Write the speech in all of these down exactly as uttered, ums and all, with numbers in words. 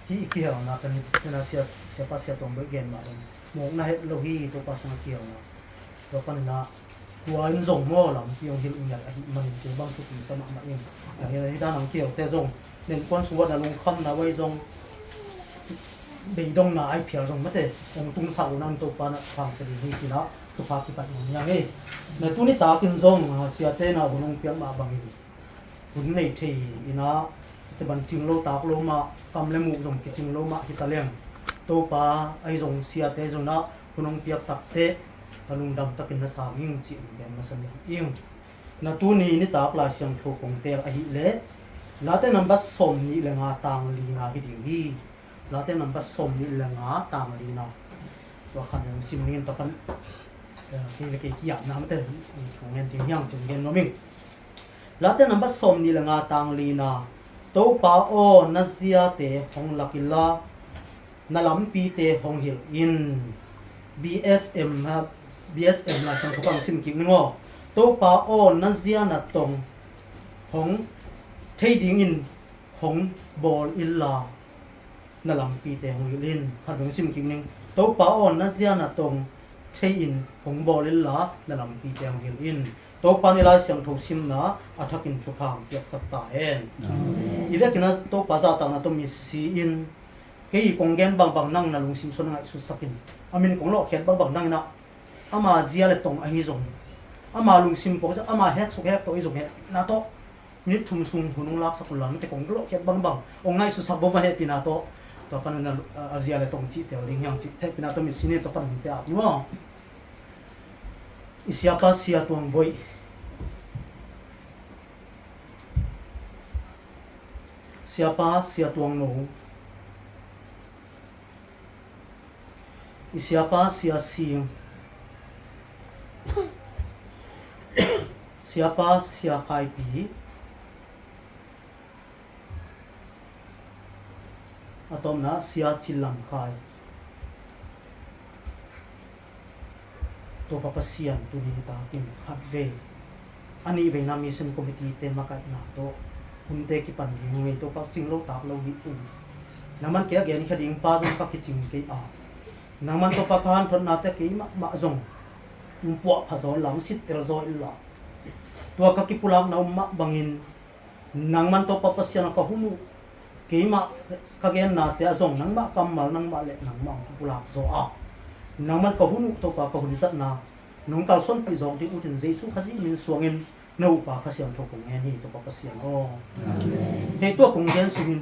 Hih i kihelna kan hi, tena sia, siapa sia tuang boi gen mah ding mawkna het lo hi, Topa sungah kihelna. Tua panin ah tua in zong maw lampi hong hilh ngiat ahih manin tua bang thupi sa mahmah ing. Ahi, ahi dan ang kihelte zong nen kuan sung uat na lungkhamna uai zong beidongna ai phial zong mate hong tungsak uh nan Topa na thang ka ding hi kina thupha kipat ngam niang hi. Na tuni takin zong, ah, siate na hun hong piak mah bangin hun nei thei inah, caban cing lo tak lo mah, kam le muh zong kicing lo mah hi ta leng, Topa ahi zong siate zong ah hun hong piak takteh a lungdam takin na sang ing ci-in gen masa ning ing. Na tuni nitak Lai Siangtho kong tel ahih leh Late nambat sawm nih le nga tang lina hi ding hi. Late nambat sawm nih le nga tang lina. Tua khan hong sim ning in tua pan, eh, kei le kei kiapna mate, thu ngen ding hiang cin gen nuam ing. Late nambat sawm nih le nga tang lina. Topa aw, na ziate hong lak inla, na lampite hong hilh in. B S M ha, B S M Lai Siangtho kong sim kik ning aw. Topa aw, na zia na tong hong thei dingin hong bawl inla, na lampite hong hilh in. Khat veng sim kik ning. Topa aw, na zia na tong thei in hong bawl inla, na lampite hong hilh in. Topa in i Lai Siangtho simna a thakin thupha hong piaksak ta hen. Amen. I vekin a Topa zahtakna tawh misi in kei kong gen bangbang nang na lungsim sung na ngaihsutsak in. A min kong lawhkhiat bangbang nang inah ama zia le tong ahi zong, ama lungsim pawh, ama heksuk hek tawh ahi zong hehpihna tawh minit thum sung hun hong laksak unla, mite kong lawhkhiat bangbang hong ngaihsutsak bawm a hehpihna tawh. Tua pan a, a zia le tong cih tel ding hiang cih hehpihna tawh misi ni tua pan hong te ap ni maw. I siapa sia tuang boih, siapa sia tuang no, i siapa sia sing, siapa sia khaipi, a tawpna sia cil lam khai. Topa Pasian tuni nitakin khat vei a nih veina Mission Committee te makaihna tawh hunte kipan ding ngei Topa cing lo tak lo hi un. Nangman kei a genkhia ding pa zong ka kicing kei a, nangman Topa ka hanthotnate kei mahmah zong hong puahpha zaw inla, hong sittel zaw inla, tua ka kipulakna um mah bangin nangman Topa Pasian aw ka hun uh, keimah ka gennate ah zong nangmah kammal, nangmah le nangmah hong kipulak zaw a, nangman ka hun uh Topa ka hun zatna nong kalsuanpih zawk ding utin Jesu Khazih min suangin na uhpa Kha Siangtho kong ngen hi Topa Pasian aw. Amen. Hei tua kong gen sungin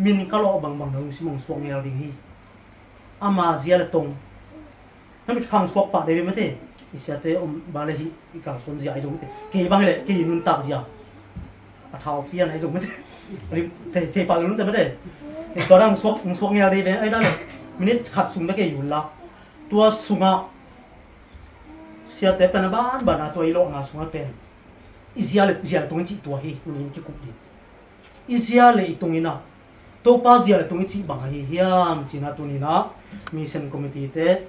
min ka lawh bangbang na lungsim hong suak ngel ding hi. Ama zia le tong na mitkhang suak pah dei ve mate. I siate om ba le hih i kalsuan zia ahi zong mate. Kei bang hi leh kei nuntak zia a thau pian ahi zong mate. Thei, thei pah le nuntak mate. Tua dang suak, suak ngel dei ve ahi dang le minit khat sung bek kei yun la. Tua sungah siate pen a banban a tua i lawhna sungah pen i zia le, zia le tung i cih tua hi, tuni in kikup ding. I zia le i tung in ah Topa zia le tung i cih bang ahi hiam cih na tuni in ah Mission Committee te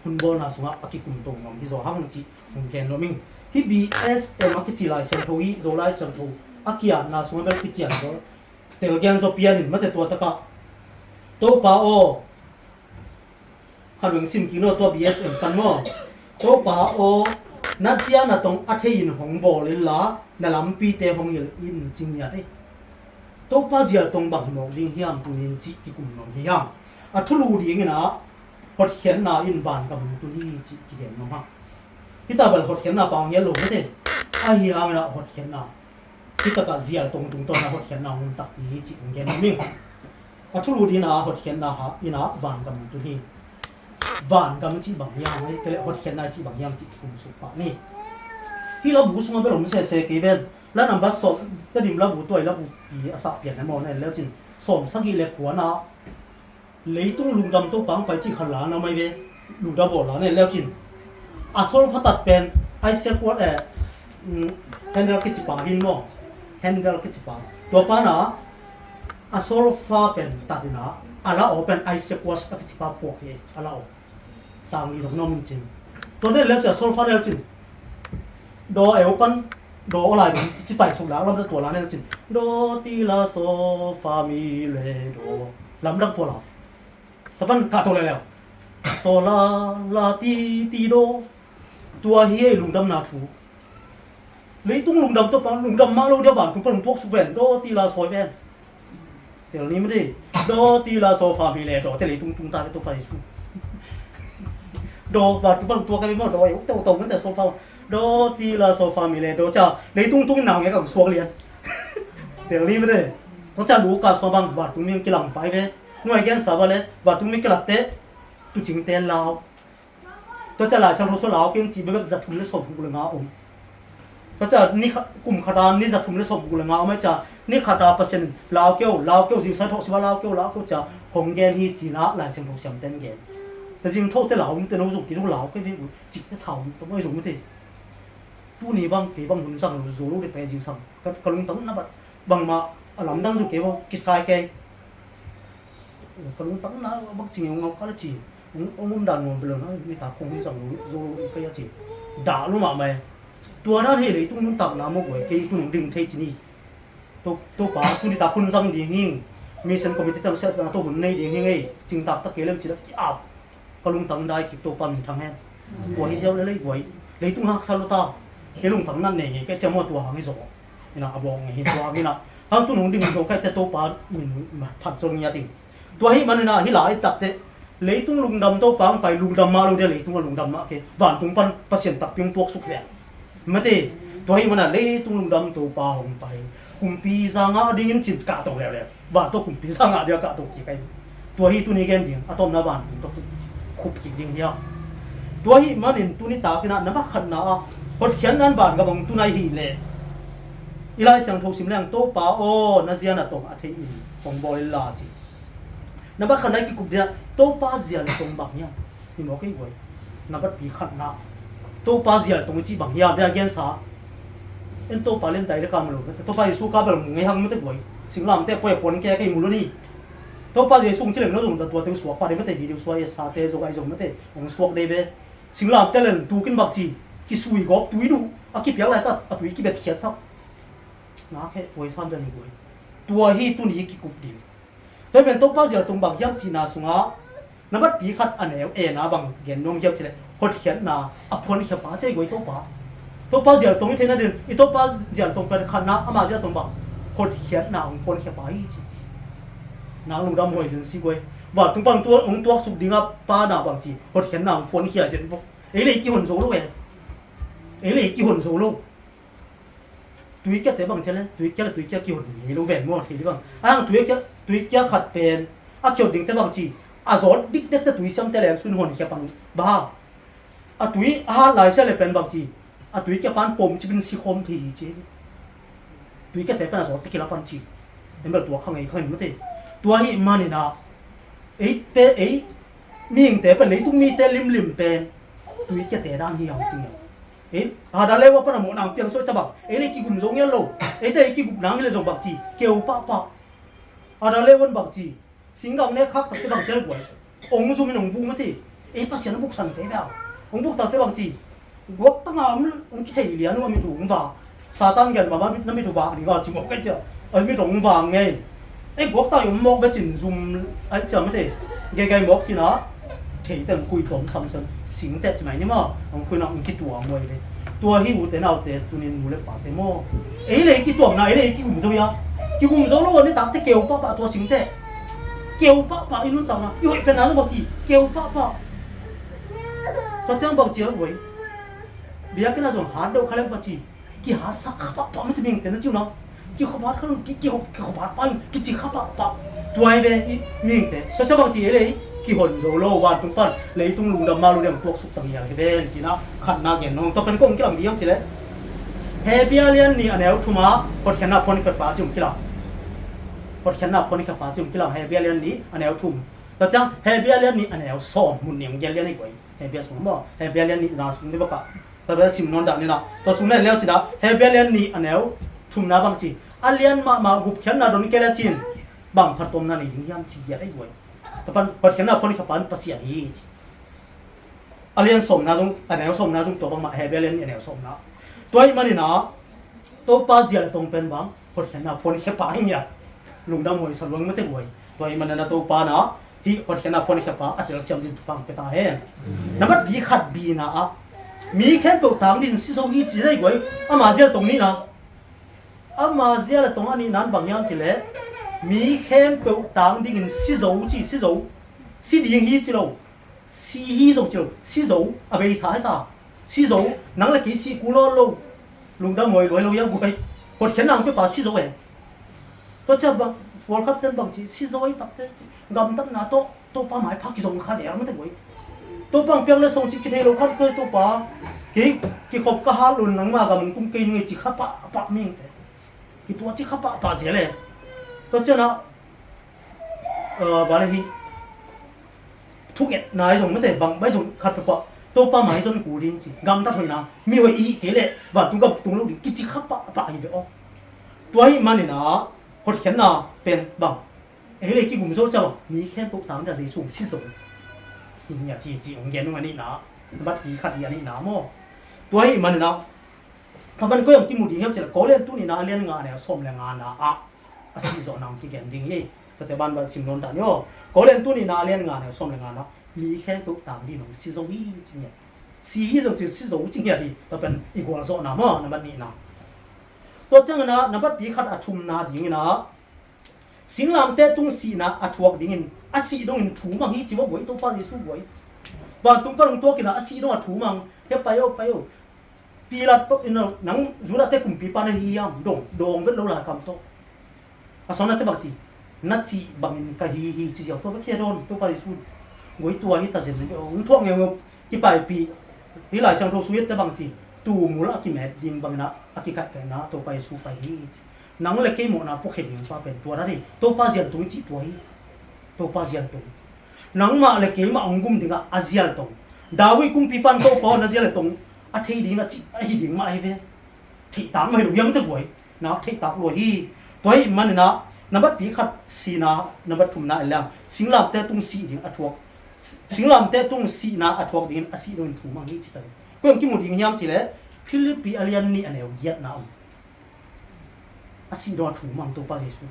hun bawlna sungah a kikum to ngam hi zaw hang cih hong gen nuam ing. Hih B S M a kici Lai Siangtho hi, Zo Lai Siangtho a kiatna sungah bel kician zaw, tel gen zaw pian in mate tua takah Topa aw, khat veng sim kik no tua B S M pan maw. Topa aw, na zia na tong a thei in hong bawl inla, na lampite hong hilh in ci ngiat ei. Topa zia le tong bang hi mawk ding hiam tuni in cih kikum nuam hi hang. A thulu ding in ah hotkhiatna in vangam hong tun hi cih kigen nuam hang. Hita bel hotkhiatna pang ngiat lo mate. Ahi hangin ah hotkhiatna, hih takah zia le tong tungtawn ah hotkhiatna hong takpi hi cih hong gen nuam ing. A thulu ding in ah hotkhiatna ha in ah vangam hong tun hi. Vangam cih bang hiam, kei le hotkhiatna cih bang hiam cih kum suk pah ni. Hih labu sungah bel om sese kei ven. La nambat sawm, Tedim labu tuai labu pi a sah pian na maw na en leu cin sawm sagih le kua na leitung lungdam Topa hong pai cih khat la na mai ve. Lungdam bawl la na en leu cin a solfa tat pen Isaac Watts, eh, mm, Handel kici pa hin maw. Handel kici pa. Tua pa na a solfa pen tat in ah a la aw pen Isaac Watts a kici pa puak hi a la aw. Tang li dong na om cin. Tua na en leu cin a solfa leu cin do eu pan Do lai dong ci pai suk la lam da tua la ne cin. Do ti la so fa mi le do. Lam dang tua la. Tapan ka to le le. So la la ti ti do. Tua hi ei lungdam na thu. Leitung lungdam to pa lungdam ma lo dia ban tu pan tuak su ven do ti la so ven. Tel ni mede. Do ti la so fa mi le do te leitung tung ta to pa Yesu. Do ba tu bang tua ka mi mo do yo to to men te so fa. Do ti la so fa mi le do ca leitung tung nau nge ka suak lian. Tel ni mede. To ca lu ka so bang ba tu mi kilang pai ve. Nuai gen sa ba le ba tu mi kilat te. Tu cing te lau. Tua ca Lai Siangtho sua lau keng ci bebek za thum le sawm guk le nga om. Tua ca ni kha- kum khata ni za thum le sawm guk le nga om ai ca ni khata Pasian lau keu lau keu zing sai thok siwa lau keu lau keu ca hong gen hi ci na Lai Siangtho siam ten gen. Na zing thok te lau te no zuk ki zuk lau keu vi u cik te thau to mai zuk te. Tu ni bang kei bang hun sang zo lo te te zing sang ka lung tang na bat bang ma a lam dang zuk kei bang kisai kei. Ka lungtang na bak cing ngau ka la ci. Ong ong um dan ngom belo na ni ta kong zang lu zo lu ka ya ci. Da lu ma mai. Tua dan he le tung nun tak na mo goi ke tu nung ding thei ci ni. To to pa tu ni ta kun zang ding hing. Mission committee tang sia na to hun nei ding hing ei. Cing tak tak ke lem ci da ki ap. Ka lungtang dai ki to pa min thang hen. Tua hi ziau le le goi. Le tung hak sa lu ta. Ke lungtang na ne nge ke cia mo tua hang hi zo. Ina a bawng hi tua hang ina. Hang tu nung ding zo kai te to pa min phat zo ngia ting. Tua hi manina hi lai takte leitung lungdam to pang pai lungdam mah lo dia leitung a lungdam mah ke vantung pan Pasian takpi hong tuaksuk ve. Mate tua hi mana leitung lungdam to pa hong pai kumpi zanga dingin cin kah to leuleu van to kumpi zanga dia kah to kik ai. Tua hi tuni gen ding a tomna vantung to khup kik ding hia. Tua hi manin tuni takina na bak khatna a hotkhiatna an van ka bang tunai hi le i Lai Siangtho sim leng to pa aw na zian a tong a thei in kong bawl in la ci. Na bak khat nai kikup dia Topa zia le tong bang hiam? Hi mawk ei guai. Na bat pi khat na Topa zia le tong i ci bang hiam dia gensa. En Topa len dai le ka mu lo Topa Jesu ka bel mu ngei hang mate guai. Singlamte poi a puan ke kei mu lo ni. Topa Jesu ci leng no zong da tua teu suak pa de mate video suak e sa te zong ai zong mate ong suak de ve. Singlamte len tukin bak ci kisui gawp tui duh a kipiak lai ta a tui kibet khiat sak. Na khe tuai san bel hi guai. Tua hi tuni kikup ding. Tua pen Topa zial tung bang hiam cihna sungah na batpi khat a neu ena bang gen nuam hiam cileh hotkhiatna a phuankhia pa cei guai Topa. Topa zial tung i theihna din i Topa zial tung pen khatna ama zial tung bang hotkhiatna hong phuankhia pa hi ci. Nang lungdam huai zin si guai. Vantung pan tua hong tuaksuk dinga pa na bang ci hotkhiatna hong phuankhia zin bok. Ei le i kihon zo lo e. Ei le i kihon zo lo. Tuikia te bang cia le tuikia le tuikia kihon ngei lo ven maw thei di bang a hang tuikia tuikia khat pen a kihon ding te bang ci a zawt dik dek te tuisiam te leng sun hon khia pang ba a tui a hat lai sia le pen bang ci a tuikia pan pom ci bin si khawm thei hi ci tuikia te pen a zawt te kila pan ci en bel tua kha ngei kha hin mate tua hi manina ei te ei mihing te pen leitung mi te limlim pen tuikia te dan hi hang ci ngei. Ei, Adam le Eva pana mo nang piang so chabak. Ei le kigum zong yalo. Ei te ei kigup nang le zong bak ci. Keu pa pa. Adam le Eva bak ci. Singgang ne khak tak te bang cel guai. Ong zung in ong bu mati. Ei Pasian buk san te bang. Ong buk tak te bang ci. Guak tanga ong kithei lian ong mitu ong va. Satan gen mama na mitu vak ding a ci mawk kai cia a mit ong vang ngei. Ei guak ta i om mawk ve cin zum ai cia mate. Gei gei mawk cina thei teng khui tom sam san sing te ci mai ni ma ong khui na ong kitua muai ve. Tua hi u te nau te tunin mu le pa te maw. Ei le kituam na ei le kigum zo ya. Kigum zo lo ni tak te keu pa pa tua sing te. Keu pa pa i nun tau na i hoi pen na lo ti keu pa pa. Tua ciang bang cia uai. Biakinn ah zong hat deuh kha leng pa ci. Kihat sak kha pah pah mite mihingte na ci uh na. Kikhopat kha ki kihop kikhopat pah in kici kha pah pah. Tuai ve i mihingte tua ca bang ci ei lei kihon zo lo vantung pan leitung lungdam ma lo diam tuaksuk tang hial hi ven cina khatna gen nong tua pen kong kilang diam ci le. Hebia lian ni a neu thum a hotkhiatna phuan khat pa ci ung kilang. Hotkhiatna phuan khat pa ci ung kilang Hebia lian ni a neu thum. Tua ciang Hebia lian ni a neu sawm mun ni ung gel lian i guai. Hebia sung maw Hebia lian ni na sung ni baka. Tua bel sim nawn dah ni na tua sung na leu cina Hebia lian ni a neu thumna bang ci a lian mahmah gupkhiatna don kei le cin bang phattuamna nei ding hiam ci giat ei guai. Tua pan hotkhiatna phuan khat pan Pasian hi ci. A lian sawmna zong a neu sawmna zong tua bangmah Hebia lian ni a neu sawmna. Tua ih manina Topa zia le tong pen bang, hotkhiatna phuankhia pa hi ngiat. Lungdam huai sa luang mate guai. Tua hi manana Topa na hih hotkhiatna phuankhia pa a telsiam ding thupha pia ta hen. Nambat pi khat bina ah mi khempeuh tang dingin si zo hi ci dai guai. Ama zia le tong nihna, ama zia le tong a nihna in bang hiam cileh, mi khempeuh tang dingin si zo ci, si zo. Si ding hi ci lo. Si hi zong ci lo, si zo a beisa hi ta. Si zo, nang le kei si kul lo lo. Lungdam huai luai lo ia guai. Hotkhiatna hong pia pa si zo e. Tua cia bang, pawlkhat ten bang ci, si zo hi takte, gamtatna tawh Topa mai pha kizong kha zel mate guai. Topa hong piak le song ci kithei lo khat guai Topa. Kei kikhop ka hat lo nangma gam hong tung kei ning e ci kha pahpah ming te. Kitua ci kha pahpah zel e. Tua cianah Aa, bang le hi, thungetna i zong mate bang bai zong khat peuhpah Topa mai zon kul ding ci, gamtat hoihna, mi hoih i hih kei leh vantung gam tung lo ding kici kha pahpah hi ve aw. Tua hi maninah hotkhiatna pen bang, ei le kigum zo cia bang, mi khempeuh tang dia Jesu hong si zo hi ngiat hi ci hong gen uh a nihna, nambat pi khat hi a nihna maw. Tua hi maninah kha ban koi hong kimu ding hiam cileh, Korin tu nihna a lian nga neu sawm le ngana ah a sih zawhna hong kigen ding hi. Tuate banban sim nawn dah ni aw. Korin tu nihna a lian nga neu sawm le ngana mi khempeuh tang dingin hong si zo hi ci ngiat. Si hi zo ci, si zo ci ngiat hi. Tua pen i gualzawhna maw, nambat nihna. Tua cianginah nambat pi khat a thumna dinginah singlamteh tung sihna a thuak dingin a sih dongin thu mang hi ci maw guai, Topa Jesu guai. Vantung pan hong tuakinah a sih dong a thu mang. He pai o, pai o. Pilat tawh in nang Judah te kumpipa na hi hiam? Dong, dong vet lo lai kam tawh. A sawnate bang ci, na cih bangin ka hi hi ci ziau tawh ka khia dawn Topa Jesu. Guai tua hi ta zen nen hong thuak ngeungeu kipaipih. Hih Lai Siangtho sung hiatte bang ci, tumul a kimet ding bangin a kikaihkaihna Topa Jesu pai hi ci. Nang le kei mawhna puakhia ding pa pen tua dan hi. Topa zial tung i cih tua hi. Topa zial tung. Nangmah le keimah hong gum dingah a zial tong. David kumpipan Topa aw na zial le tong a thei ding a cih ahi ding mah ahi ve. Theihtak mah hi lo hiam te guai. Nak theihtak lua hi. Tua hi maninah nambat pi khat sina, nambat thumna en leng singlamteh tung sih ding a thuak. Singlamteh tung sihna a thuak dingin a sih dongin thu mang hi ci ta hi. Koi hong kimu ding hiam cileh Philippi a lian nih a neu giatna om. A sih dong a thu mang Topa Jesu.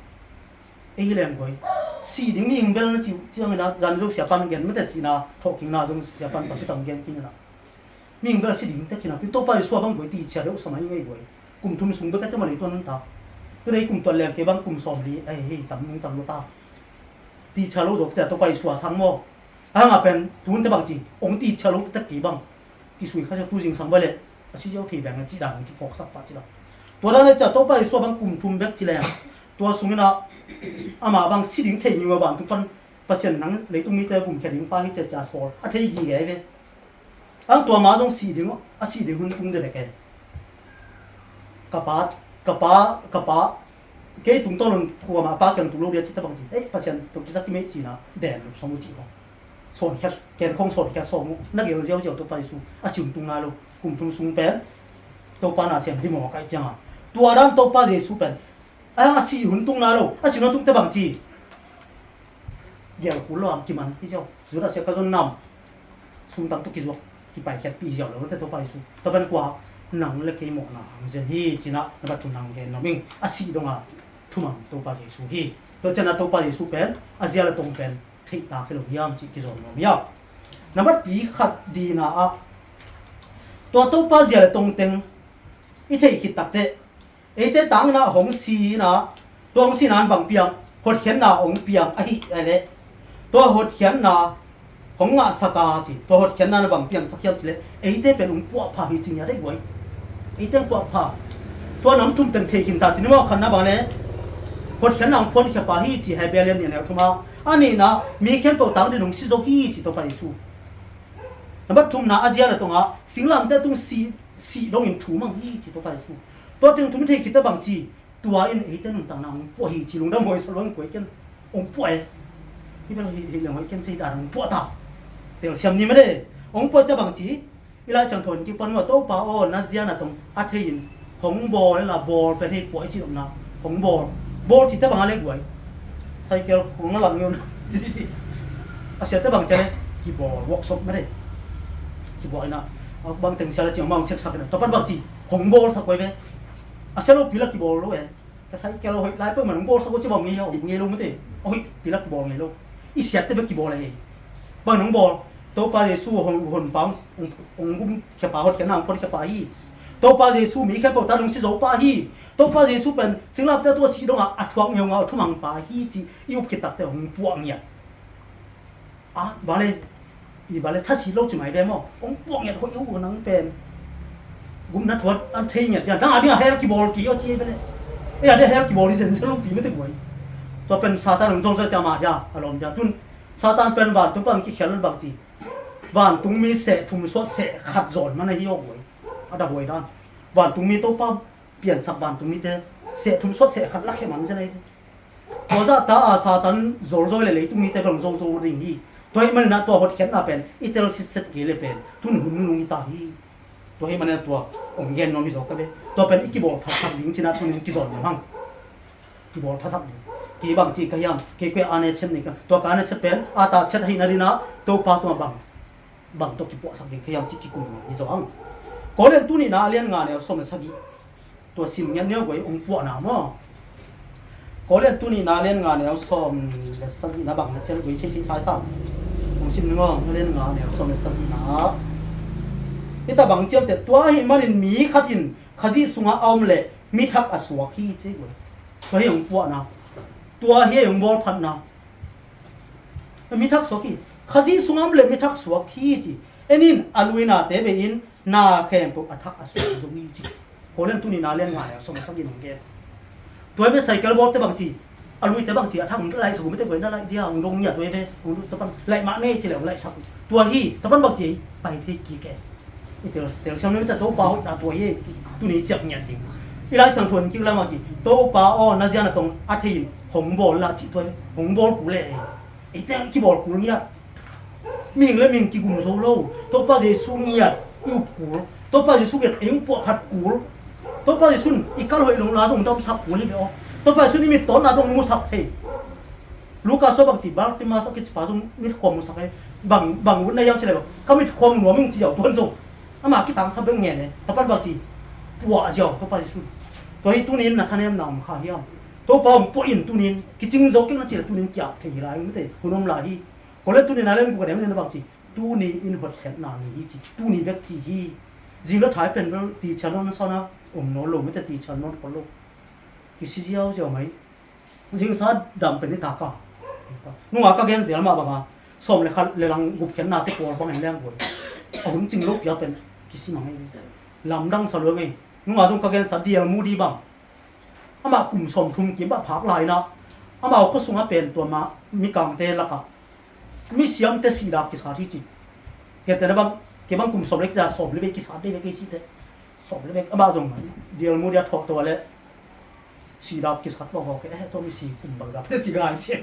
Ei hi lem guai. Sih ding ni hing bel na ci ciangin a zan zong siapan gen mate sihna thawhkikna zong siapan tampi tam gen kingin a. Ni hing bel a sih ding te khin a pi Topa Jesu a bang guai ti cia deuh sa mai ngei guai. Kum thum sung bek a cema lei tuan ta. Tu dei kum tuan lem kei bang kum sawm li ei hei tam nung tam lo ta. Ti cia lo zok cia Topa Jesu a sang maw. A hang a pen tun te bang ci ong ti cia lo te kei bang. Kisui kha cia tu zingsang ba le a si ziau thei beng a ci dan ong kiphawksak pah ci dan. Tua dan a cia Topa Jesu a bang kum thum bek ci leng. Tua sungin a ama bang si ding thei ngiu a vantung pan Pasian nang leitung mite gumkhia ding pa hi cia cia sawl a thei gige ve. Ang tua ma zong si ding a si ding hun tung de de ke. Ka pa, ka pa, ka pa, kei tungtawn un kuamah a pa kiang tung lo dia ci ta bang ci. Ei, Pasian tung kisa kimei cina den lup song u ci bang. Sawn khiat, ken khong sawn khiat sawm uh na gel ziauziau Topa Jesu a si hun tung nai lo. Kum thum sung pen Topa na siam ri maw kaih cianga tua dan Topa Jesu pen a si hun tung nai lo. A si hun tung te bang ci. Gel kul lo am kiman hi ziau Judas Iskariot ka zon nam. Sumtang tu kizuak kipaikhiatpih ziau lo te Topa Jesu. Tua pen kua nang le kei mawhna hang zen hi cina na bat thum nang gen lo ming a si donga thumang Topa Jesu hi. Tua ciana Topa Jesu pen a zia le tong pen theihtak hi lo hiam cih kizom nuam hiam? Nambat pi khat dina ah tua Topa zia le tong teng i theih khit takteh eite tangna hong sina tua hong sina an bang piang hotkhiatna hong piang ahi a leh tua hotkhiatna hong ngahsaka ci tua hotkhiatna na bang piangsak hiam cileh eite pen hong puahpha hi ci ngia dei guai. Eite hong puahpha tua nam thum teng thei khinta ci ni mawh khatna bang le hotkhiatna hong phuankhia pa hi ci Hebrew lian nia neu thuma a nihna mi khempeuh tang din hong si zo hi ci Topa Jesu. Nambat thumna a zia le tonga singlamteh tung si sih dongin thu mang hi ci Topa Jesu. Tua teng thum thei khit ta bang ci tua in eite nuntakna hong puah hi ci lungdam huai sa luang kuai ken hong puah e. Hi bel hi hi leng huai ken ci hi dan hong puah ta. Telsiam ni mede hong puah ca bang ci i Lai Siangtho in kipan uh a Topa aw na zia na tong a thei in hong bawl la bawl pen hei puah i ci omna hong bawl bawl ci ta bang a le guai. Cycle hong na lang yun ci di a sia ta bang ca le kibawl workshop mede kibawl ina bang teng sia la ci hong ma hong check sak ina topan bang ci hong bawl sak kuai ve. A sia lopi la kibawl lo e. Ka sai kei lo hoih lai peuhmah nong bawlsak uh ci bang ngei lo, ngei lo mate. A hoihpi la kibawl ngei lo. I siatte bek kibawl e. Bang nong bawl? Topa Jesu hon, hon pa hong, hong gumkhia pa, hotkhiatna hong phuakhia pa hi. Topa Jesu mi khempeuh ta dong si zo pa hi. Topa Jesu pen singlamteh tungah sih dongah a thuak ngeungau a thumang pa hi ci i up khit takte hong puah ngiat. A, bale, i bale thasi lo ci mai ve maw. Hong puah ngiat hoih uh nang pen. Gupna thuat an thei ngiat dia. Nang a dingah hell kibawl kei aw ci ei bale. Ei a dingah hell kibawl i zen zel lopi mate guai. Tua pen Satan hong zolzol cia mah dia, a lawm dia. Tun Satan pen vantung pan kikhial lo bang ci. Vantungmi seh thum suat seh khat zawn man ahi aw guai. A da huai dan. Vantungmi Topa piansak vantungmite seh thum suat seh khat lakhia man zen ahi. Tua zahta a Satan zolzoi le leitung mite bang zolzol ding hi. Tua hih maninah tua hotkhiatna pen i tel sitset kei le pen tun hun nunung hi ta hi. Tua hih maninah tua hong gen nuam hi zaw ka ve. Tua pen i kibawl phatsak ding cinah tunin kizawn nuam hang. Kibawl phatsak ding. Kei bang ci ka hiam, kei kuai a ne chet ni ka. Tua ka ne chet pen a ta chet ahihna dinah Topa tua bang, bang tua kipuahsak ding ka hiam ci kikum nuam hi zaw hang. Korin tunihna a lian nga neu sawm le sagih. Tua sim ngiat niau guai hong puahna maw. Korin tunihna a lian nga neu sawm le sagihna bang na cial guai thei thei sai sam. Hong sim ning aw, a lian nga neu sawm le sagihna. Hita bang ciam ciat tua ahih manin mi khat in Khazih sungah a om le mi thak a suak hi ci guai. Tua hi hong puahna. Tua hi hong bawlphatna. Mi thak suak hi. Khazih sungah a om le mi thak suak hi ci. En in a luinate bei in na khempeuh a thak a suak zo hi ci. Korin tunihna lian nga le sawm le sagih nong gen. Tua hi ve cycle bawlte bang ci. A luite bang ci a thak hong laihsak uh mite guai na laih dia hong dong ngiat tua hi ve. Hong dong tapan laih mah nei ci le hong laihsak uh. Tua hi tapan bang ci pai thei kik e. I tel, telsiam ni mite Topa hoihna tua hi. Tuni ciap ngiat ding. I Lai Siangtho in kik lam a ci. Topa aw na zian a tong a thei in hong bawl la ci tua hi. Hong bawl kul e. Ei teng kibawl kul ngiat. Mihing le mihing kigum zo lo. Topa Jesu ngiat i up kul. Topa Jesu ngiat ei hong puahphat kul. Topa Jesu in i kal hoih lohna zong damsak kul hi ve aw. Topa Jesu in i mittawnna zong musak thei. Lukas sua bang ci Bartimas a kici pa zong mitkhuam musak e. Bang, bang utna hiam ci le bang ka mitkhuam nuam ing ci au tuan zong. Ama kitangsa bek ngen e. Tapan bang ci puah ziau Topa Jesu. Tua hi tunin na thanemna om kha hiam. Topa hong puah in tunin kicing zo kik na ci le tunin kiap thei hi lai mate. Hun om lai hi. Korin tunihna lian guk a dem lian a bang ci. Tuni in hotkhiatna ni hi ci. Tuni bek ci hi. Zing le thai pen bel tichial nawn sa na om nawn lo mate tichial nawn khol lo. Kisi ziauziau mai. Zingsa dam pen i taka. Nunga ka gen zel mah banga sawm le khat le lang gupkhiatnate pawl bang en leng guai. A hun cing lo pia pen kisi mang ei. Lamdang sa lua ngei. Nunga zong ka gensa D L Moody bang. Amah kum sawmthum kim a phak laina amau khua sunga pen tua mah mikangte laka misiamte sihdak kisat hi ci. Kei tena bang, kei bang kum sawm le kizat sawm le vei kisat dei ve kei cite. Sawm le vei amah zong D L Moody a thawh tua le sihdak kisat bang hawk eh tua misi kum bangza pia ci gai ci.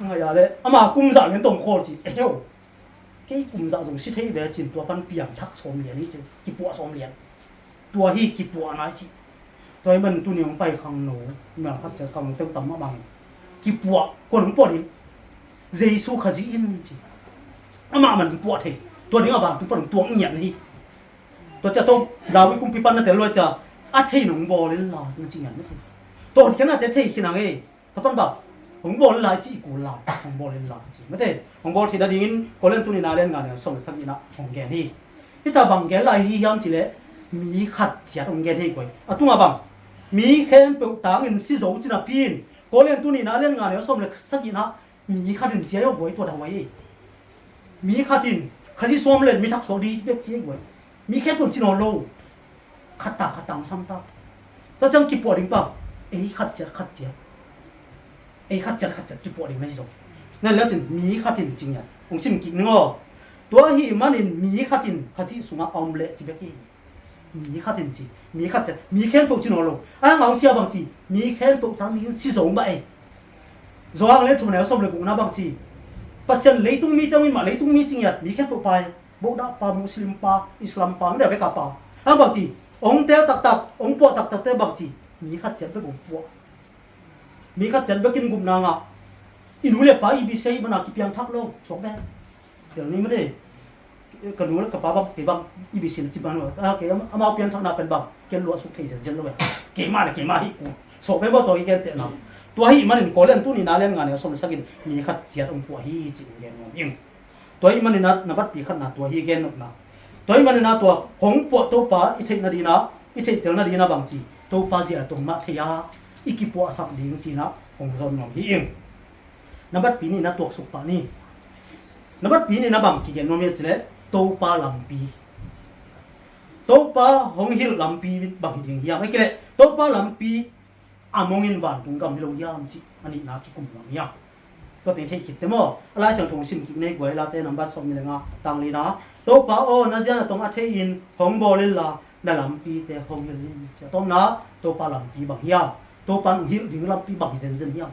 Ngai a le amah kum zah len tong khawl ci eh heo. Kei kum zah zong si thei ve cin tua pan piangthak sawm lian hi ci kipuah sawm lian. Tua hi kipuahna i cih. Tua hi man tuni hong pai khangno mial khat ciat khangno teu tam mah bang kipuah kuan hong puah ding. Jesu Khazih in ci. Amah man hong puah thei. Tua ding a vantung pan hong tuak ngiat na hi. Tua ciah tawh David kumpi pan na tel lua ciah a thei nong bawl in la na ci ngiat na thei. Tua hotkhiatnate thei khin a ngei. Tapan bang hong bawl lai ci i kul lai hong bawl in lai ci mate hong bawl theihna dingin Korin tunihna lian nga neu sawm le sagihna hong gen hi. Hita bang gen lai hi hiam cileh mi khat ciat hong gen hi koi a tunga bang mi khempeuh tangin si zo cina pin Korin tunihna lian nga neu sawm le sagihna mi khat in ciai aw buai tua da huai hi. Mi khat in Khazih suam le mi thak suak dih bek ci ei guai. Mi khempeuh ci nawn lo. Khat ta khat ta hong sam ta. Tua ciang kipuah ding pa ei khat ciat khat ciat ei khat ciat khat ciat kipuah ding na hi zo. Nan le cin mi khat in ci ngiat hong sim kik ning aw. Tua hi manin mi khat in Khazih sungah a om leh ci bek hi. Mi khat in ci mi khat ciat mi khempeuh ci nawn lo. A nga hong sia bang ci mi khempeuh tang mi si zo mah ei. Johan le thum neu sawm le gukna bang ci Pasian leitung mi teng in mah leitung mi ci ngiat mi khempeuh pai. Bohdah pa, Muslim pa, Islam pa, mide veka pa. Ang bangci, ong tel taktak, ong puah taktakte bangci, mi khat ciat bek ong puah. Mi khat ciat bekin gupna ngah. I nu le pa i bisiai mana kipiangthak lo, suak bek. Tel ni made. Ka nu le ka pa bang, kei bang, i bisiai na ci bang lo. Ah, kei amau piangthakna pen bang, ken luah suk thei zenzen lo e. Keimah le keimah hi kul. Sawh ve maw, tua i gentehna. Tua ahih manin Korin tuni na lian nga neu sawm le sagih in mi khat ciat hong puah hi ci-in gen nuam ing. Tua ahih manin a na batpi khatna tua hi gen nopna. Tua ahih manin a tua hong puah Topa i theih nadingin a, i theihtel nadingin a bangci, Topa zia tong mah thei a i kipuahsak ding ci-in a hong zon nuam hi ing. Na batpi nih na tuaksuk pah ni. Na batpi nih na bang kigen nuam hiam cih leh Topa lampi. Topa hong hilh lampi bang hi ding hiam? Ahih kei leh Topa lampi a mongin vantung gam hi lo hiam cih a nihna kikum nuam hiam? Tua teng theih khit teh maw. A Lai Siangtho sim kik ni ei guai, Late nambat sawm nih le nga tang lina. Topa aw, na zia na tong a thei-in hong bawl inla na lampite hong hilh in ci a. Tawpna, Topa lampi bang hiam? Topa hong hilh ding lampi bang hi zenzen hiam?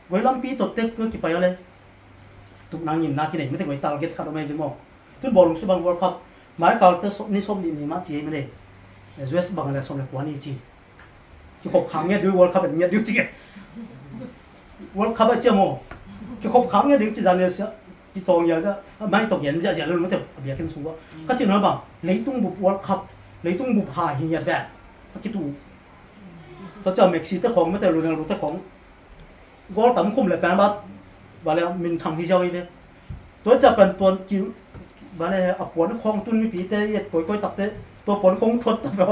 Guai lampi tawh tek tua kipai a le tupna ngimna kinei mate guai, target khat om ei ve maw. Tun bawlung sibang World Cup mai kalte ni sawm nih ni mah ci ei mate. U S bang a le sawm le kua ni ci. Kikhop khang ngiat ding, World Cup en ngiat ding ci e. World Cup a cia maw. Kikhop khang ngiat ding ci zan le sia. Kicawng ia cia. Mai tawh gen ziahziah le mate a biakinn sung ua. Ka cih na bang, leitung bup World Cup, leitung bup ha hi ngiat ve. A kitu. Tua cia Messi te khawng mate, Ronaldo te khawng. Goal tam khum le pen bat, ba le minthang hi ziau hi ve. Tua cia pen puan ki, ba le a puan khawng tun mipite i et koikoi takte, tua puan khawng thuat ta ve.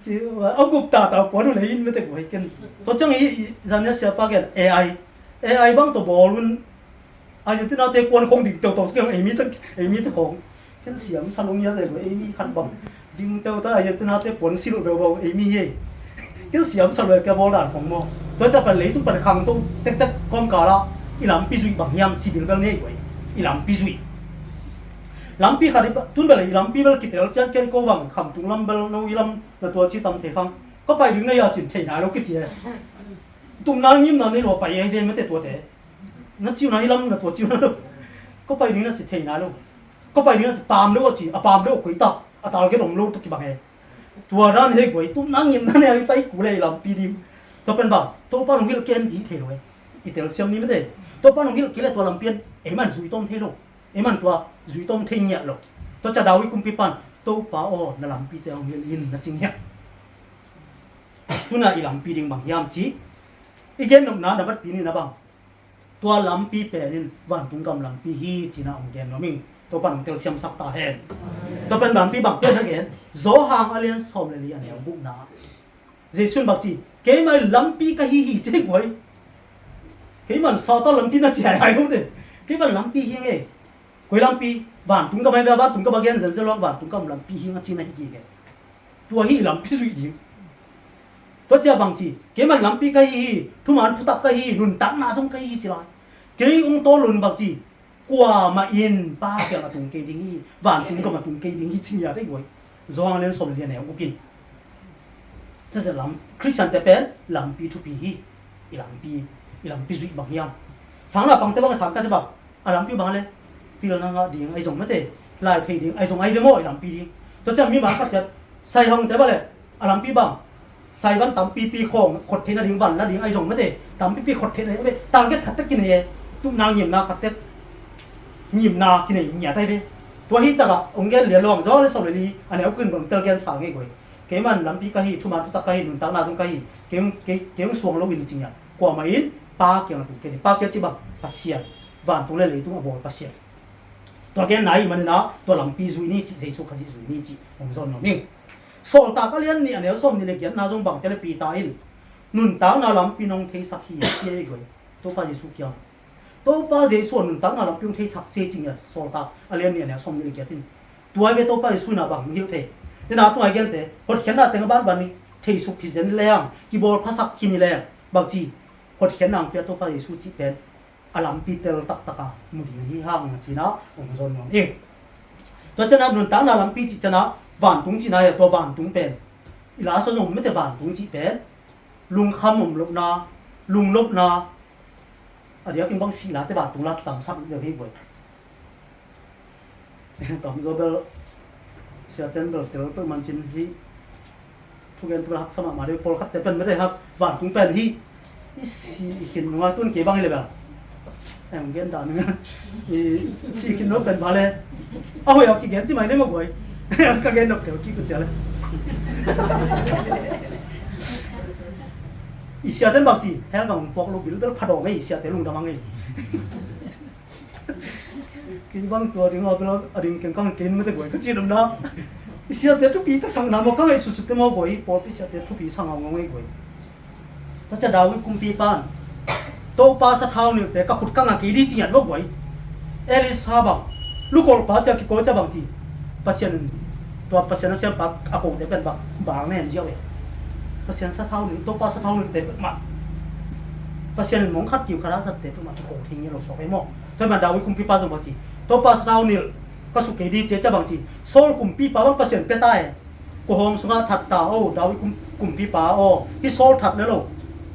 Ki, a guk ta ta puan uh le in mete guai ken. Tua ciang i, i zan nia siapa gen A I, A I bang tua bawl un. Argentina te puan khawng ding teuh tawh kei ei mi te, ei mi te khawng. Ken siam sa lo ngiat le ei mi khat bang ding teuh ta, Argentina te puan silh veuh veuh ei mi hi. Ken siam sa lo, ka bawl dan khawng maw. Tua cia pan leitung pan khangto tektek kawmkal ah i lampi zuih bang hiam ci bilbel ni ei guai. I lampi zuih. Lampi khat i pa, tun bel i lampi bel kitel cian ken ko bang Khamtung lam bel no i lam na tua ci tam thei khang. Ka pai ding na hia cin thei nai lo kici e. Tupna ngimna nei lo pai ei ve mete tuate. Na ciu na hi lam na tua ciu na lo. Ko pai ding na ci thei na lo. Ko pai ding na ci pam lo a ci, a pam lo koi ta, a target om lo tu kibang e. Tua dan he guai, tupna ngimna ne a i pai kul e i lampi ding. Tua pen bang, Topa nong hilh ken hi thei lo e. I telsiam ni mete. Topa nong hilh kei le tua lampi in ei man zui tom thei lo. Ei man tua zui tom thei ngiat lo. Tua cia David kumpipan, Topa aw, na lampite hong hilh in, na ci ngiat. Tuna i lampi ding bang hiam ci. I gen nopna na batpi ni na bang. Tua lampi pen in vantung gam lampi hi ci-in a hong gen nuam ing. Topa nong telsiamsak ta hen. Tua pen lampi bang pen a gen. Johan a lian sawm le li a neu gukna. Jesu in bang ci, keimah in lampi ka hi hi ci guai. Keimah in Satan lampi na ci haihai lo de. Keimah in lampi hi ing e. Koi lampi, vantung gam a hi ve, vantung gam a gen zenzen lo, vantung gam lampi hi ing a ci na hi gige. Tua hi lampi zuih ding. Tua cia bang ci, keimah in lampi ka hi hi, thuman thutak ka hi hi, nuntakna zong ka hi hi ci lai. Kei hong tawl lo in bang ci, kuamah in Pa kiang a tung kei ding hi, vantung gam a tung kei ding hi ci ngiat ei guai. Johan a lian sawm le li a neu guk in. Tua cia lam, Khristian te pen lampi thupi hi, i lampi, i lampi zuih bang hiam. Sangna pangte bang, sangkahte bang. A lampi bang le pilna ngah ding ahi zong mate, lai thei ding ahi zong ahi ve maw i lampi ding. Tua ciang mi bang khat ciat sai hong te bang le a lampi bang sai van tampipi khawng khot theihna ding, van la ding ahi zong mate, tampipi khot theihna ding, target khat tek kinei e, tupna ngimna khat tek, ngimna kinei ngiat ahi ve. Tua hi takah hong gen lian lo hang, Johan le sawm le li a neu kua in bang tel gen sa ngei guai. Keimah in lampi ka hi, thuman thutak ka hi, nuntakna zong ka hi. Kei, kei, kei hong suang lo in ci ngiat. Kuamah in Pa kiang a tung kei ding. Pa kiang ci bang, Pasian. Vantung le leitung a bawl Pasian. Tua genna ahih manin a, tua lampi zuih ni ci, Jesu Khazih zuih ni ci hong zon nuam ing. Sawltak a lian nih a neu sawm nih le giatna zong bang ci le Peter in nuntakna lampi nong theisak hi ci ei guai. Topa Jesu kiang. Topa Jesu a nuntakna lampi hong theisak ci ci ngiat Sawltak a lian nih a neu sawm nih le giat in. Tua hi ve Topa Jesu in a bang hong hilh thei. Nina tua hi gente, hotkhiatna teng a banban ni, theisuk hi zen ni leng, kibawl phasak hi ni leng, bang ci, hotkhiatna hong pia Topa Jesu cih pen a lampi tel taktak a mu ding hi hang ci-in a hong zon nuam ing. Tua ciang a nuntakna lampi cih ciang a vantung cihna hi a, tua vantung pen i la sawn zong mete vantung cih pen lungkham om lohna, lunglopna, a diakin bang sihna te vantung la kitamsak deuh hi guai. Tamzaw bel siaten bel tel peuh man cin hi. Thugen tul haksa mahmah deuh, pawlkhatte pen mete hak vantung pen hi. I si i khin nunga tun kei bang hi le bel. Em gen dan nunga. I si i khin nung pen bale. A hoih a kigen ci mai ne maw guai. Ka gen nop keu kik uh cia le. I siate bang ci, hell gam puak lo bilbel pha dawng ei, i siate lungdam ang ei. Kei bang tua ding a bel a ding keng kang kei mate guai ka ci dam na. I siate thupi ka sang na maw, ka ngaihsutsut te maw guai, pawlpi siate thupi sang a ngawng ei guai. Tua cia David kumpipa in, Topa sathau nilhte ka khut kang a kei di ci ngiat maw guai. Elisha bang, lukolpa cia kikawi cia bang ci, Pasian in, tua Pasian a siampa a kote pen bang, bang nen ziau e. Pasian sathau nilh, Topa sathau nilhte peuhmah, Pasian in mong khat kiu khat a zatte peuhmah kiko thei ngiat lo suak ei maw. Tua hi man David kumpipa zong bang ci, Topa sathau nilh ka suk kei di ci a cia bang ci, Saul kumpipa bang Pasian pia ta e. Kua hawng sungah that ta aw, David kum, kumpipa aw, hih Saul that le lo.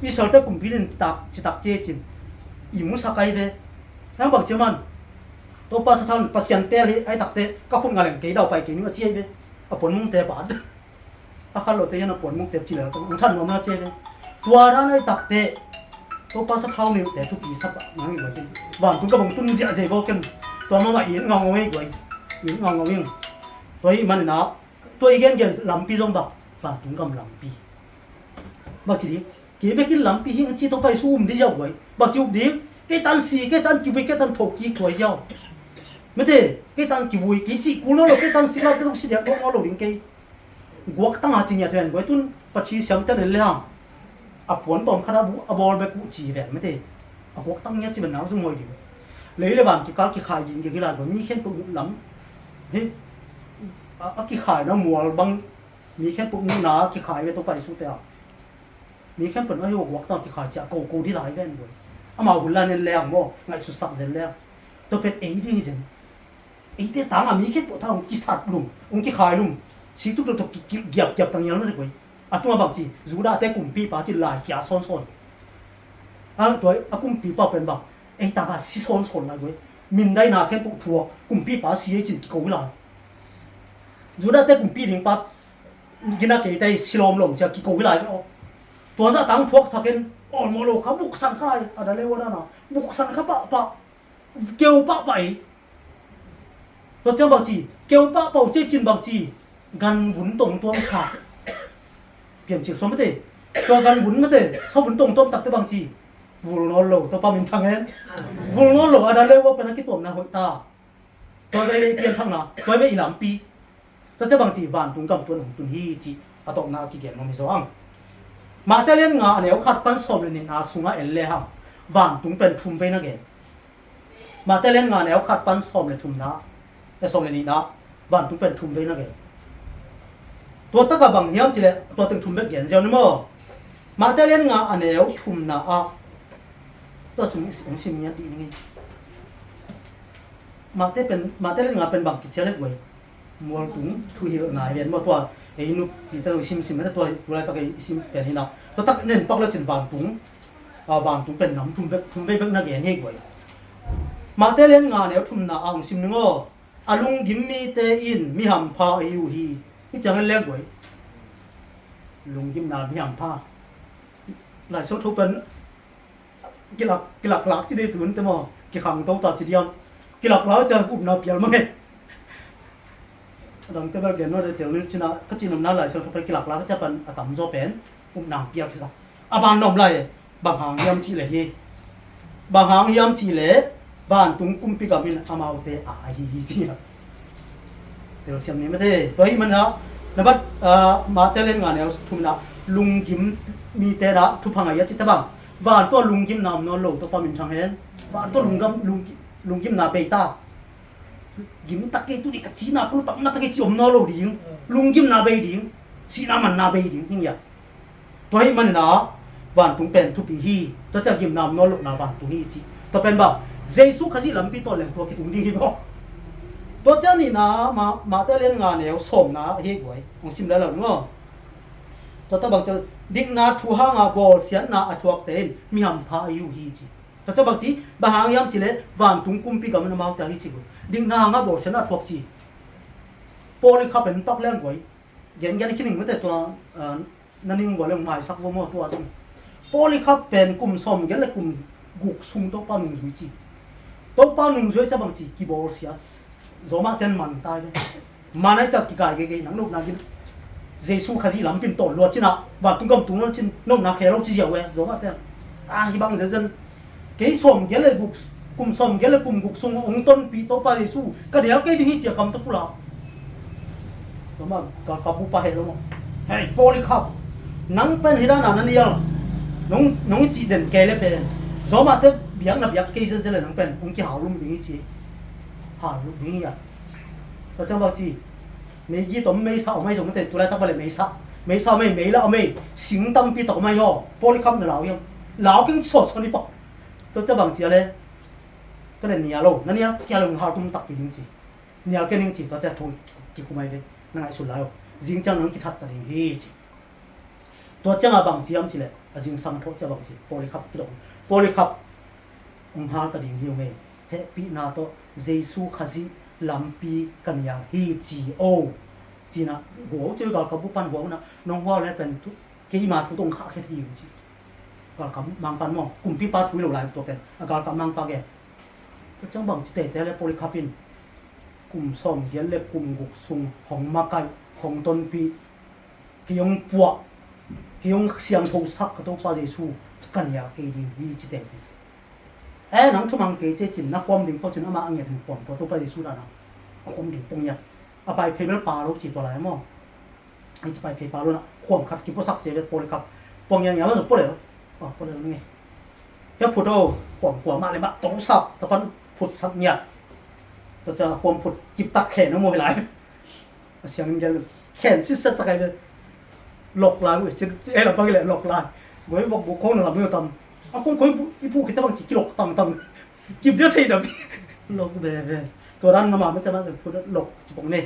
Israelte kumpi nin citak, citak kei cin, i musak ai ve. Nang bang ci a man, Topa sathau nilh Pasian tel hi ai takte ka khut nga leng kei daupai kei ning a ci ai ve. A puan mungte pat. A khat lote hian a puan mungte ci lel tang ang that nuam na ci ai ve. Tua dan ai takte Topa sathau nilhte thupi sa pah nang i guai cin, vantung ka bang tun ziahziah vaw ken. Tua mahmah i it ngaungau ei guai. I it ngaungau ing. Tua hi manin ah, tua i gengen lampi zong bang, vantung gam lampi. Bang ci ding, kei bekin lampi hing a ci Topa Jesu um di ziau guai. Bang ci up ding, kei tan si, kei tan kivui, kei tan thawh kik tuai ziau. Mate, kei tan kivui, kei sih kul nawn lo, kei tan si lo, kei tan si diak tuak nawn lo ding kei. Guak tang a ci ngiat ven guai tun, Paci siam ten en le hang. A puan tawm khat a bu, a bawl bek uh ci ven mate. A guak tang ngiat ci ven nang zung hoi ding. Lei le van kikal kikhai ding kei kila guai, mi khempeuh muh lam. Hei, a, a kikhaina mual bang, mi khempeuh muhna kikhai ve Topa Jesu te a. Mi khempeuh a hi guak tang kikhai cia ko ko di lai ven guai. Amau hun lai nen le ang maw, ngaihsutsak zen le ang. Tua pen ei ding hi zen. Eite tang a mi khempeuh tang hong kisat lum, hong kikhai lum. Si tuk tuk tuk ki, ki, giap giap tang ngial mate guai. A tunga bang ci, Judah te kumpipa ci lai kia sawn sawn. A tua a kumpipa pen bang, ei tang a si sawn sawn lai guai. Mindaina khempeuh thuak, kumpipa si ei cin kiko lai. Judah te kumpi ding pa, gina kei te si lawm lawm cia kiko hi lai ve aw. Tua zah tang thuak sakin, awlmawh lo kha buksan kha lai, a da le ua dana, buksan kha pahpah, keu pahpah ei. Tua ciang bang ci, keu pahpah uh ci cin bang ci, gan vun tong tuam sa. Pian cil suam mate, tua gan vun mate, sa vun tong tuam takte bang ci, vul nawn lo, tua pa min thang hen. Vul nawn lo, a da le ua pen a kituamna hoih ta. Tua ve i pianthakna, tua ve i lampi. Tua cia bang ci vantung gam tuan hong tun hi ci a tawpna a kigen nuam hi zaw ang. Mate lian nga a neu khat pan sawm le nihna sungah en le hang vantung pen thum vei na gen. Mate lian nga a neu khat pan sawm le thumna, e sawm le nihna, vantung pen thum vei na gen. Tua taka bang hiam ci le tua teng thum vei gen ziau ni maw. Mate lian nga a neu thumna ah tua sung hong sim ngiat dih ning. Mate pen, mate le nga pen bang kicia le guai. Mualtung thuhilhna hi ven maw tua. Ei nupi te sim sim mate tua, tulai tak ei sim pen hi na. Tua tak nen pak le cin vantung. A vantung pen nam thum vek, thum vei vek na gen hi guai. Mate le nga neu thumna a hong sim ning aw. A lunggim mite in mi hampha ahi uh hi. Hi ciang en le guai. Lunggimna mi hampha. Lai so tho pen Kilak, kilaklak ci dei tun te maw? Kikhang to ta ci diam. Kilaklak cia upna pial mah nge. Adang te bel gen no de tel ni cina, ka cin omna lai siang thapai kilaklak cia pan a tam zaw pen upna pial kisa. A ban nom lai, bang hang hiam ci le hi. Bang hang hiam ci le, vantung kumpi gam in amaute a ahi hi ci. Telsiam ni mate. Tua hi mana, na bat, ah, Mate lian nga neu thumna, lunggim mite na thupha ngai a ci tabang. Van tua lunggimna om nawn lo, Topa min thang hen. Van tua lunggam, lung, lunggimna bei ta. Gim tak kei tu ni ka cina, ka lu tak na tak kei ci om nawn lo ding. Lunggimna bei ding. Sihna manna bei ding, hing ya. Tua hi manin ah vantung pen thupi hi. Tua cia gimna om nawn lohna vantung hi ci. Tua pen bang Jesu Khazih lampi tawh leng tua kitung ding hi bawk. Tua cia nihna ma, Mate lian nga neu sawmna hi guai. Hong sim lai lo ni maw. Tua tabang cia dikna thu hanga bawlsiatna a thuakte in mi hampha ahi uh hi ci. Tua cia bang ci, bang hang hiam ci le vantung kumpi gam in amaute ahi ci guai. Dikna hanga bawlsiatna a thuak ci. Paul i kha pen pak leng guai. Gen gen i khining mate tua, ah, na ning vua le maisak vua maw tua zong. Paul i kha pen kum sawm gen le kum guk sung Topa nungzui ci. Topa nungzui cia bang ci kibawlsia. Zawmah ten man tai le. Manna i ciang kikai kei kei, nang nopna gin. Jesu Khazih lampi in tawn lua cin ah vantung gam tung lo cin, nopna khe lo ci ziau e, Rom ah te. A, hih bang zenzen. Kei sawmgiat le guk, kum sawmgiat le kum guk sung hong tonpih Topa Jesu ka nial kei ding hi ci a kam tawh pulak. Rom ah galkap bupa heh lo maw. Hei Polycarp, nang pen hih dan a na nial, nong, nong i cih den kei le pen Rom ah te biakna biak kei zenzen le nang pen hong kihau lum ding hi ci. Hau lum ding hi a. Tua ciang bang ci, meigit om, meisa om ahi zong mate, tulaitak bang le meisa, meisa om ei, meila om ei, sing tampi tak om ahi aw. Polycarp na lau hiam? Lau keng sawt sawt ni pah. Tua ciang bang ci a le, tua le nial lo, na nial kei a le hong hal tum takpi ding ci. Nial kei ning ci, tua ciang thu kikum ahi ve, na ngaihsun lai aw. Zing ciang nang kithat ta ding hi ci. Tua ciangah bang ci hiam cih leh, a zingsang thawh ciah bang ci, Polycarp kidong. Polycarp, hong hal ta ding hi ung ei. Hehpihna tawh Jesu Khazih lampi ka nial hi ci o. Cinah, hua uh ci, galkap bupan hua unah, nong hua le pen tu, keima thu tawh hong khahkhiat hi ung ci. Galkap mangpan maw, kumpipa thu hi lo lai tua pen, a galkap mangpa gen. Tua ciang bang ci tete le Polycarp in, kum sawmgiat le kum guk sung hong makaih, hong tonpih, kei hong puah, kei hong siangthosak ka Topa Jesu ka nial kei ding hi ci teng hi. Eh, nang thumang kei ci cin, na khuam ding pawh cin, amah a ngiat in khuam pawh Topa Jesu dan a khuam ding pawh ngiat. A pai phei bel pa lo ci tua lai maw. Hi ci pai phei pa lo na khuam khat kipuasak ci vet Polycarp. Pawh ngiat ngiat mah zong pawh le lo. Ah, pawh le lo nge. Hia phut o, khuam kua mah le mah tawsak, tapan phutsak ngiat. Tua ciang khuam phut kiptak khen o maw hi lai. A siangin gel khen sitset sak ai ve. Lok lai uh, cin e lam bang le lok lai. Goi vok bu khong na lam uh tam. A khong khoi bu i bu khit te bang ci kilok tang tang. Kip dia thei dam. Lok ve ve. Tua dan na ma mete ma se pu lok ci bang ne.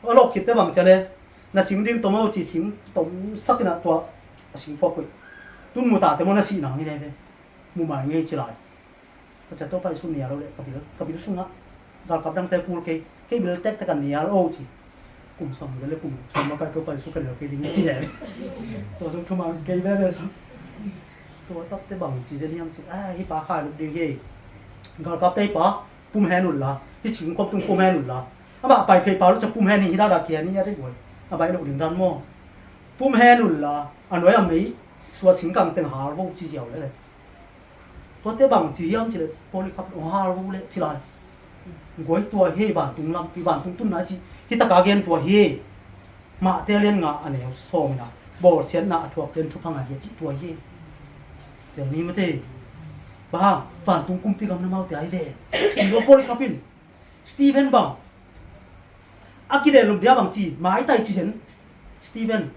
A lok khit te bang ci le. Na sing ding tom o ci sing tom sak ina tua. A sing pok koi. Tun mu ta te mo na si na ngi le ve. Mu mai ngei ci lai. Ka cia Topa Jesu nial lo le ka bil, ka bil sungah galkap dangte kul kei, kei bil tektek a nial o ci. Kum sawm le kum sawm makaih Topa Jesu ka nial kei ding ci le. Tua sung thumang kei veve sung. Tua takte bang ci zen hiam ci, a, hi pa khai luk ding hi. Galkapte hi pa, pum hen un la, hi singkhuam tung pum hen un la. Amah pai phei pa lo cia pum hen hi hi dada kia ni a te guai. A bai lo ding dan maw. Pum hen un la, a nuai a mei, sua singkang teng hal vo ci ziau le le. Tuate bang ci hiam ci le Polycarp hong hal vo le ci lai. Guai tua hi vantung lampi vantung tunna ci hi taka gen tua hi. Mahte lian nga a neu sawm ina bawlsiatna a thuak ten thupha ngah hi a ci tua hi. Tel ni mate. Bang vantung kumpi gam na maute ai ve. Thei lo Polycarp in. Stephen bang. A kidel lo dia bang ci maitai ci zen. Stephen.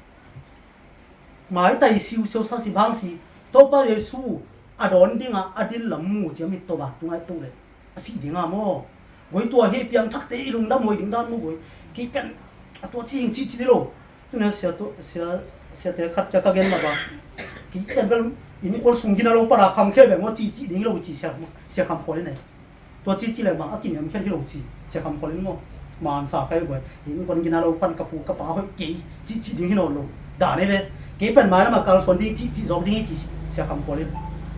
Maitai siusiau sa si bang si Topa Jesu a dawn dingah a dil lam mu cia mit tawh vantung ai to le a sih dingah maw? Goi tua hi piangthakte i lungdam hoi ding dan maw goi? Kei pen a tua ci hing cihcih dih lo. Tuna sia to sia siate khat cia ka gen mah ba kei pen bel innkuan sung gina lo para kham khel beng maw cihcih ding lo ci sia sia kham khual in ai. Tua cici le bang a kiniam khiat hi lo ci sia kham khual in maw? Mansa kai guai innkuan gina lo pan ka pu ka pa hoih kei cihcih ding hi nawn lo. Dan ei ve kei pen mai lamah kalsuan ding cihcih zawk ding hi ci sia kham khual in.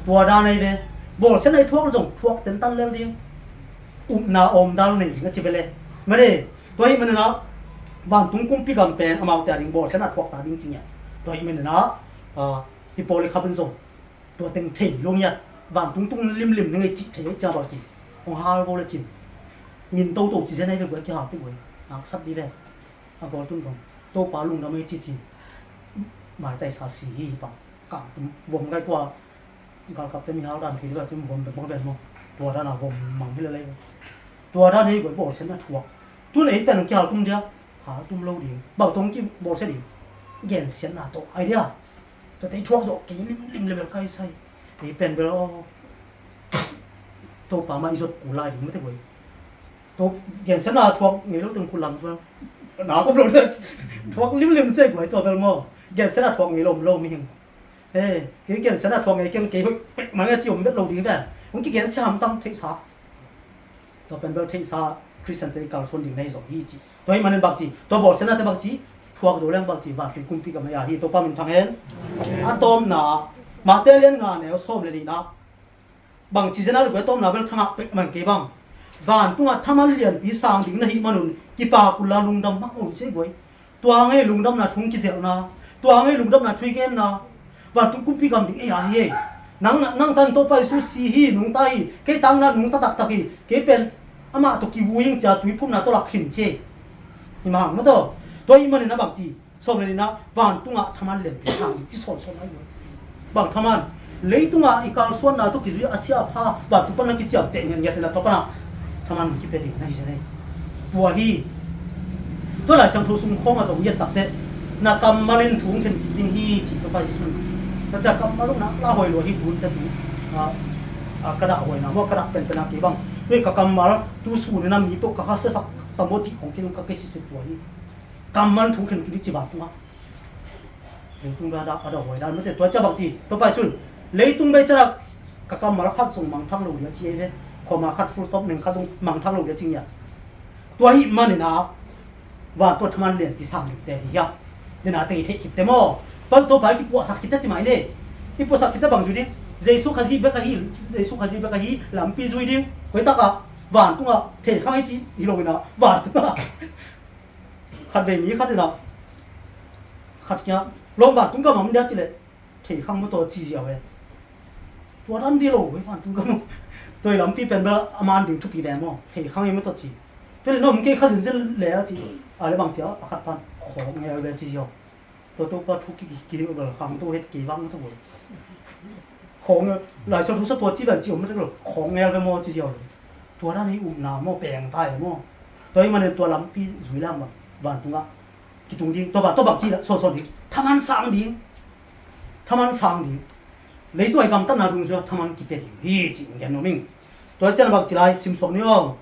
Tua dan ei ve bawlsiatna i thuak zong thuak tentan lel ding. Upna awmdal nei ding a ci ve le mare. Tua hi maninah vantung kumpi gam pen amaute a ding bawlsiatna thuak ta ding ci ngiat. Tua hi maninah hi Polycarp in zong tua teng thei lo ngiat. Vantung tung limlim ni ngei cih thei ei cia bau ci. Hong hal vo le cin. Ngin toto ci zen ei ve guai kihal ti guai. Naksat di ve. A gol tun gong. Topa lungdam ei ci ci. Maitai sa si hi hi pa. Kang tum vom gai tua. Galkapte mi hal dan thei di guai tum vom bek bang ven mo. Tua dan a vom mang hi le lei. Tua dan ei guai bawlsiatna thuak. Tun ei pen kihal tum dia. Hal tum lo ding. Bau tong kibawlsia ding. Gensiatna tawh. Ai dia. Tua tei thuak zawh kei limlim le bel kai sai. Ei pen bel aw. Topa mah i zot kul lai ding mate guai. To gensiatna thuak ngei lo teng kul lam zual. Na kop lo le. Thuak limlim se guai tua bel maw. Gensiatna thuak ngei lo om lo mihing. He, kei gensiatna thuak ngei keng kei hoih pek mah ngei ci om vet lo ding ve. Hong kigensia hamtang theihsa. Tua pen bel theihsa Khristiante i kalsuan ding na hi zong hi ci. Tua hi manin bang ci, tua bawlsiatnate bang ci, thuak zo leng bang ci, vantung kumpi gam a hi a hi, Topa min thang hen. A tawmna, Mate lian nga neu sawm le nihna. Bang ci zen a le guai tawmna bel thangah pek man kei bang. Vantungah thaman lianpi sang ding na hih manun kipak unla lungdam mahmah un ci ei guai. Tua hang ei lungdamna thu kizelhna, tua hang ei lungdamna thu i genna. Vantung kumpi gam ding ei a hi ei. Nang, nang tan Topa Jesu si hi, nungta hi, kei tangna nungta taktak hi, kei pen amah tawh kivui ing cia tuiphumna tawh lak khin ci ei. Hi mah hang maw taw. Tua hih manin a bang ci, sawm le nihna, vantungah thaman lianpi sang ding ci sawnsawn ahi lo. Bang thaman, leitungah i kalsuanna tawh kizui a sia a pha, vantung pan na kiciamteh ngiatngiat in a tua pana thaman kipia ding na hi zen ei. Tua hi. Tua Lai Siangtho sung khawngah zong i et takteh, na kammal in thu hong khen kik ding hi ci Topa Jesu in. Tua ciang kammal uh na la hoi lua hi, tun te tu, a, a, ka dah hoina maw, ka dah penpen a kei bang. Tua hi ka kammal, tu sun in a mi peuh ka kha siasak tam maw cih khong kin ka kei sisip tua hi. Kammal thu khen kik ding ci vantungah. Leitung bek a dah, a dah huai dan mate, tua ciang bang ci, Topa Jesu in, leitung bek ciang ka kammal khat zong mangthang lo ding a ci ei ve. Comma khat, full stop, neng khat zong mangthang lo ding a ci ngiat. Tua hih manin a, vantung thaman lianpi sang dingte hi hiam? Dena teng i theih khitte maw? Pan Topa i kipuahsak khitte ci mai ni. I puahsak khitte bang zui ding? Jesu Khazih bek ahi, Jesu Khazih bek ahi, lampi zui ding. Koi takah, vantungah, thei khang i ci hi lo in a, vantungah. Khat vei mi khat in a, khat kia, lawm vantung gam ah om dia ci leh, thei khang maw taw ci ziau e. Tua dan di lo, hoi vantung gam uh. Tua i lampi pen bel a man ding thupi ve maw, thei khang i maw taw ci. Tua leh na om kei kha zenzen le a ci, a le bang ci a, a khat pan, khawng ngel ve ci ziau. Tua Topa thu ki, ki, ki, bel khang to het kei vang maw taw. Khawng, Lai Siangtho sa tua ci dan ci om maw taw, khawng ngel ve maw ci ziau. Tua dan hi upna maw, peng ta e maw. Tua hih manin tua lampi zui leng bang, vantungah kitung ding, tua bang, tua bang ci la, sawnsawn ding, thaman sang ding, thaman sang ding. Leitung a i gamtatna dungzui a thaman kipia ding hi ci in gen nuam ing. Tua ciang bang ci lai, sim suak ni aw.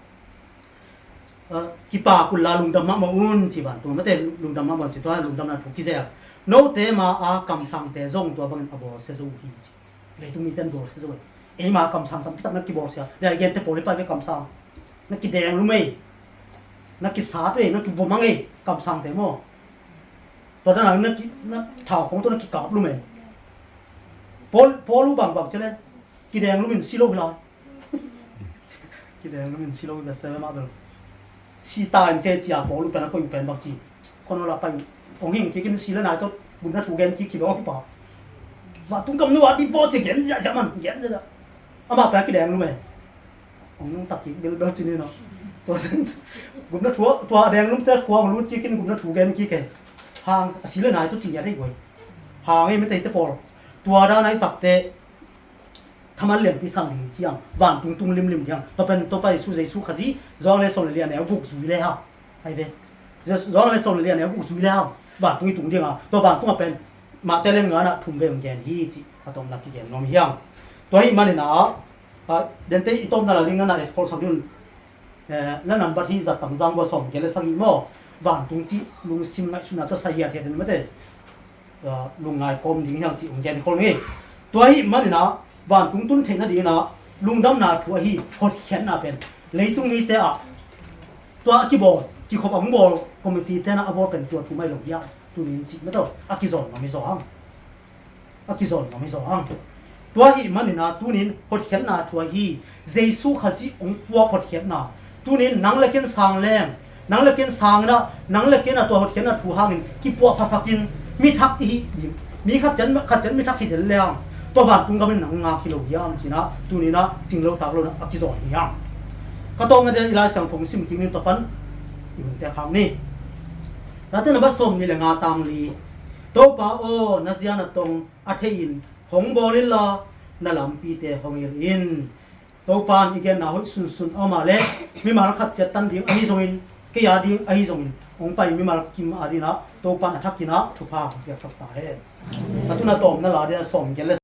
Ah, kipak unla lungdam mahmah un ci vantung, mate lungdam mahmah un ci, tua lungdamna thu kizel. Note ma a kamsangte zong tua bangin a bawlsia zo uh hi ci. Leitung mite in bawlsia zo hi. Eima kamsang tampi tak na kibawlsia. Dai gente pawl i pai ve kamsang. Na kideng lum ei. Na kisat ei, na kivom ang ei. Kamsangte maw. Tua dan a na ki, na thau khong tawh na kikap lum ei. Paul, Paul uh bangbang ci le. Kideng lum in si lo hi lai. Kideng lum in si lo hi lai, se mah bel. Si ta in ci cia Paul uh pen a koih uh pen bang ci. Khonol a pai uh. Hong hing kik in si le nai tawh gupna thu gen kik hi bang hong pa. Vantung gam nu a di vaw ci gen ziahziah man, gen ziahziah. Amah pen a kideng lum e. Hong nungta kik bilbel ci ni no. Tua gupna thu, tua a deng lumte khua hong lut kik in gupna thu gen kik e. Hang a si le nai tawh ci ngiat hi guai. Hang ei mite te pawl. Tua dan a i takte. Thaman lianpi sang ding hiam, vantung tung limlim ding hiam, tua pen Topa Jesu, Jesu Khazih, Johan le sawm le li a neu guk zui le hang. Ai ve. Jesu, Johan le sawm le li a neu guk zui le hang. Vantung i tung ding a, tua vantung a pen, Mate le nga na thum ve hong gen hi ci, a tawpna kigen nuam hiam. Tua hih manin a, a, dente i tawpna la ding na na e, kholsak ding un. Eh, na nambat hi zat pangzang bua sawm gen le sagih maw? Vantung cih lungsim ngaihsutna tawh sa hiathiat in mate. Eh, lungngai kawm ding hiang cih hong gen khol ngei. Tua hih manin ah vantung tun theih nadingin ah lungdamna thu ahi hotkhiatna pen leitung mite ah tua a kibawl, kikhop a hong bawl committee te na a bawl pen tua thu mai lo hiam? Tunin cih mate a kizawn ngam hi zaw hang. A kizawn ngam hi zaw hang. Tua hih manin ah tunin hotkhiatna thu ahi Jesu Khazih hong puak hotkhiatna. Tunin nang le ken sang leng, nang le ken sang in ah, nang le ken ah tua hotkhiatna thu hangin kipuah phasakin mi thak i hi ding. Mi khat ciat, khat ciat mi thak hi zel leng tua vantung gam in nang ngak hi lo hiam ci-in ah tunin ah cing lo tak lo in ah a kizawn hi hang. Ka tawpna ding i Lai Siangtho hong sim kik ni, tua pan i hun tek hang ni. Late nambat sawm nih le nga, tang li. Topa aw, na zia na tong a thei-in hong bawl inla, na lampite hong hilh in. Topa in i genna hoih sunsun a om a leh mimal khat ciat tan ding ahi zongin, kei a ding ahi zongin, hong pai mimal kim a dingin ah Topa in a thakin ah thupha hong piaksak ta hen. A tun a tawpna la ding a sawm giat le